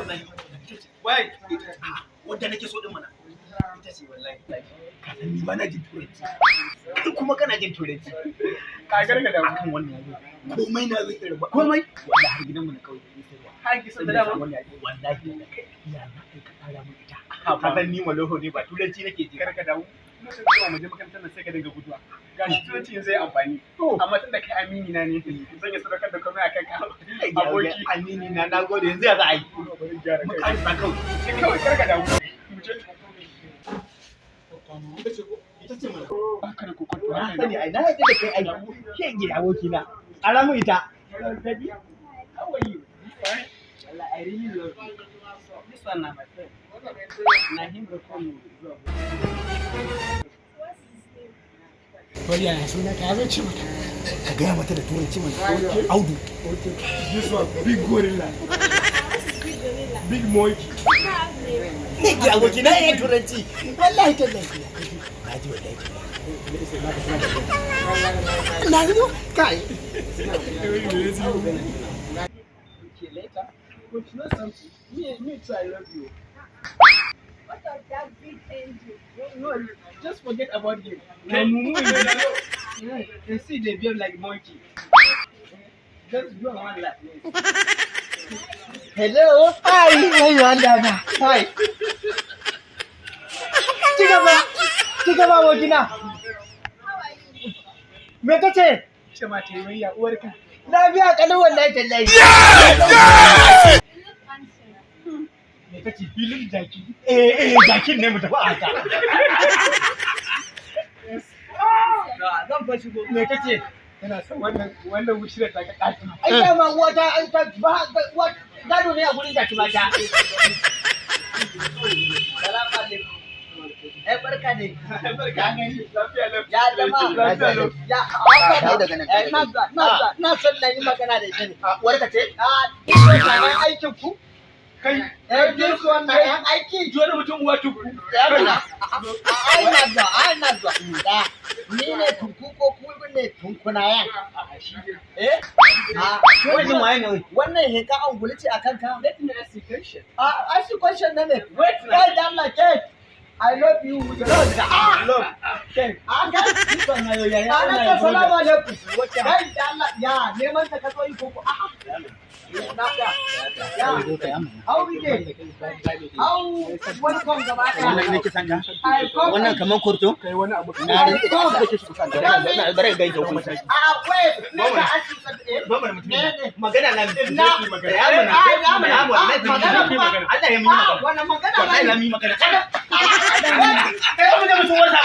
Wallahi ita ce. Wai. Wadda nake so din mana. Ita ce wallahi. Ka san ni ba na jin Turanci. Kai kuma kana jin Turanci. Ka gargada mu. Akan wannan yaro. Komai na zai iya rabu. Komai? Wallahi har gidanmu na kauye zai sayarwa. Har ki san da dama. Wallahi ya na kai ka tsara mun ita. Ka san ni maloho ne, ba Turanci nake ji. Kar ka damu. Mun san cewa mu je makarantar nan sai ka dinga guduwa. Ga shi Turanci yanzu zai amfani. To. Amma tun da kai amini na ne, zan yi sadaukar da komai akan ka. Aboki. Amini na, na gode. Yanzu ya za a yi? Bari in gyara Mu kai. karisa kawai. Sai kawai kar ka damu. Mu je. Ita ce mana. Ba ka da kokonto. Na sani ai, na yadda da kai ai. Shege aboki na. Ara mu ita. Baby, how are you? Fine. Well, I really love you. This one na my friend. Na him recommend me. What's his name? Bari yaya suna ka zan ce mata. Ka gaya mata da Turanci mana. Audu. Okay. This one, big gorilla, What is big gorilla? Big monkey. You have name. Shege aboki na iya Turanci. Wallahi tallahi. Na ji wallahi tallahi. Na ji kai. Okay, later. But you know something? Me too, I love you. What of that big angel? No, no, just forget about him. Kai mumu ne. Yeah, you see, they behave like monkey. Just go on one lap. Hello. Hi. Hi, wanda na. Hi. Ci gaba. Ci gaba, abokina. How are you? Me kace? Ce ma ta yi wayya uwarka. Lafiya kalau, wallahi tallahi. You look handsome. Me kace? Filin jaki. Eh eh, jakin ne, mu tafi a haka. Zan fa shigo. Me kace? Tana son wannan wushirar ta ka ƙati. Ai dama uwata an ta ba uwa gado ne a gurin jaki mata. Salamu alaikum. Eh, barka ne. Barka. Lafiya lau. Ya jama'a. Lafiya lau. Ya, Dawo daga nan. Eh, na zuwa, na zuwa, na son na yi magana da ita ne. Uwarka ce? Ah, wannan aikin ku? Kai. Eh, this one na yan aiki. Ji wani mutum uwa tuku. Ya mana. Ai na zuwa, ai na zuwa. Da, ni ne tunku ko ku ne tunkunayen? Eh? Ah, Wannan waye ne wai? wannan heka angulu ce a kanka? Let me ask you a question. Ah, ask you question na ne. Wait. Kai da Allah ke. I love you with love. Ah, Love. Kai. ah, kai. This one na your yaya. Ah, na na ce your salamu brother. alaikum. Kai da Allah ya neman ta ka zo yi koko. Ah, na ya. Ya. How we dey? How welcome gaba daya. Wannan ne kisan ka? I come. Wannan kaman kurto? Kai wani abu. Na rantse da Allah. Bari ga yanke hukunci. Ah, wait. Me ka ask you something? Eh? Ba mu da mutum. Ne ne. Magana na Na. magana. Ya mana. Ah, ya mana. Ya mana. Ah, magana kuma. Allah ya yi Ah, magana. wannan magana Wallahi ba la ne. mi magana. Kai mu da mutum wasa.